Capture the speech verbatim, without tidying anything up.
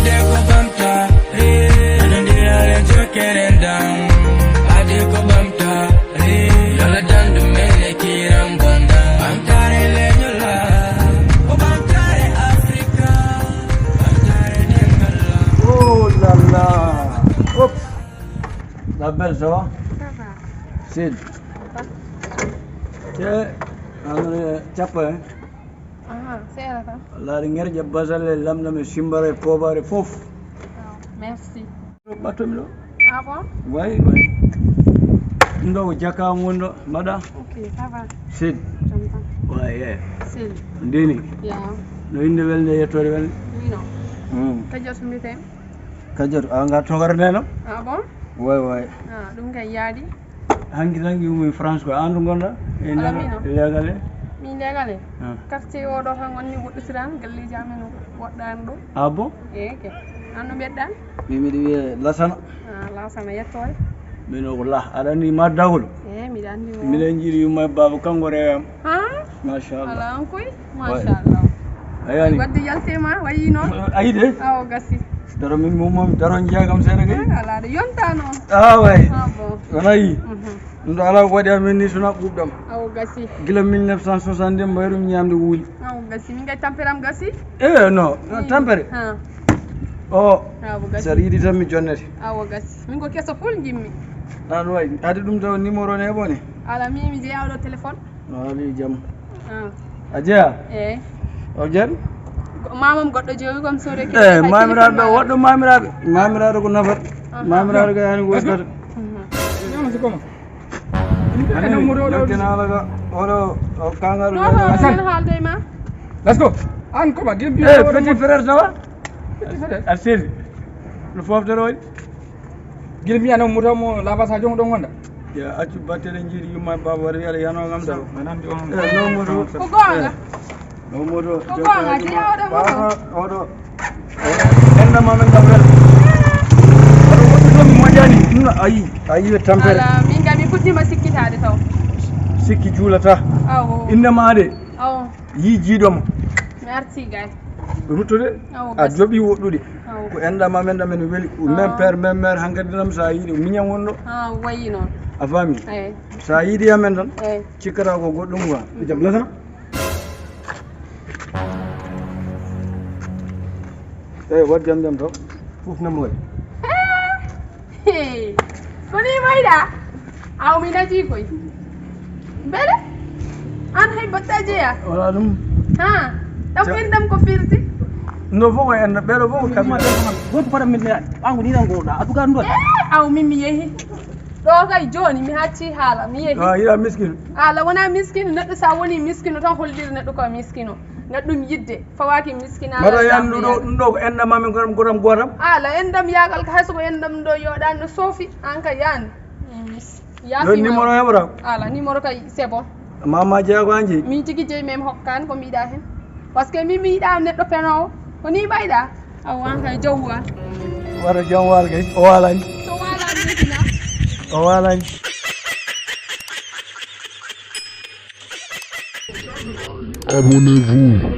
Ade ko ɓamtaare, ana ndiyaare jokere ndam. Ade ko ɓamtaare, yalla dandu mele kiram bonda. Ɓamtaare leñola, ko ɓamtaare Afrika, ɓamtaare dengal. Oh là là. Hop. La belle, ça va? Ça va. Sid. Ça va. Te, ano, cappa, hein? Aha, seeɗa tan. Laaɗi ŋerƴe, basalle, lamɗam e simmbara e poobaare fof. Ah, merci. Ɗo ɓattomi ɗo. Ah bon? Way, way. Ɗum ɗo ko jakka am woni ɗo, mbaɗa? Ok, ça va. Seydi. Jam tan. Way, eh. Seydi. Ndeni. Ya. No innde welnde, yettoode welnde? Mino. Hmm. Kadiatou mbiyetee. Kadiatou, a nga togara neno? Ah bon? Way, way. Ah, ɗum kay yaadi. Hanki tan iwmi France ko, an ɗo gonɗa? E Ala nder mino. Legal e? Min legal e? Ah. Quartier oɗo tan wonni woɗɗotirani, galleji amen woɗɗani ɗo. Ah bon? Eeke. An no mbeɗɗa? Min miɗo wiye Lasana. Ah, Lasana, yettoore. Min o ko Lah, aɗa andi ma dagol? Eh, miɗa andi mo. Miɗen jiiɗi yumma e baaba kanko rewam. Ha? Machallah. Ala an koy? Machallah. A yani? Wadde yalte ma, wayi noon. Ayi de? Awo gasi. Daro min moom, daro jeegam seeɗa kay. Ah, ala de, yonta noon. Ah, way. Ah, bon. Wona yi. Mhm. Ɗum ɗo alaa ko waɗi amen ni sona ɓuuɓɗam. Awo gasi. Gila mille neuf cent soixante mbayrum ñamde wuuli. Awo gasi. Min kay tampere am gasi. Eh, non, non, tampere. Ha. O, awo gasi. Saɗa yiɗi tan mi jonnete. Awo gasi. Min ko keso fof jimmi. An way, adi ɗum taw numéro ne heɓone? Ala, mi, mi jeyaa oɗo téléphone. No haali jam. Ah. A jeyaa? Eh. O jen? Go-, mamam goɗɗo jeewi kam sore ke. Eh, mamiraaɓe, woɗɗo mamiraaɓe. Mamiraaɗo ko nafata. Aha. Mamiraaɗo ko yani ko waɗata. Mhm. Ani, yaltinaala ka, oɗo, o kangal. No, no, no, haalde ma. Let's go. An ko ma, gimbi. Eh, petit frère, ça va? Petit frère. A seli. No foftere waɗi? Gila mi yano moto mo laba sa jongo ɗon wonda. Ya accu battele jiiɗi yumma e baaba waɗa wiyata yano ngam daw. Eh, no moto. Ko goonga. Eh, no moto. Ko goonga, jeyaa oɗo moto. Oɗo. Enɗam amen Gabriel. Oɗo woɗɗo ɗo mi moƴƴani. Ɗum ayi, ayi e tampere. Ala, min kam mi fuɗɗima sikkitaade taw. Sikki juulata. Awo. Innde ma de. Awo. Yii jiiɗo mo. Merci gay. Ruttude. Awo, a gasi. Joɓi woɗɗude. Awo. Ko enɗam amen ɗam en weli. Awo. Même père, même mère, hankadi nam sa yiɗi miñan wonɗo. Ah, wayi noon. A faami? Eyi. Sa yiɗi amen tan. Eyi. Cikkata ko goɗɗum quoi. Jam lata. Eyi, wat jam jam to. Fof nam waɗi? Hey, ko ni mbayɗa? Aw mi naji koy. Mbele? An hay batta jeya. Wala ɗum. Ha. Ɗam enɗam ko firti? No fof ko enɗam, ɓeɗo fof ko kamɓe. Goto fota min ne. Ɓango ni nan goɗa. A duga ndo. Eh, aw min mi yehi. Ɗo kay joni mi hacci haala, mi yehi. Ah, yiɗa miskino? Ala wona miskino, neɗɗo sa woni miskino tan holliri neɗɗo ko miskino. Neɗɗo ɗum yidde. Fawaki miskinaare. Mbaɗa yan ɗum ɗo, ɗum ɗo ko enɗam amen, goram, goram, goram. Ala enɗam yagal ka, hay so ko enɗam ɗo yoɗani no soofi, an ka yani. Yo numéro heɓata? Ala, numéro kay c'est bon. Mama jeya ko an jeyi? Min tigi jeyi, min hokkani ko mbiɗa hen. Parce que min mi yiɗa neɗɗo penowo. Ko ni mbayɗa? Awa an kay jawwal. Wara jawwal kay, o walani. So walani kina. O walani. Abonnez-vous.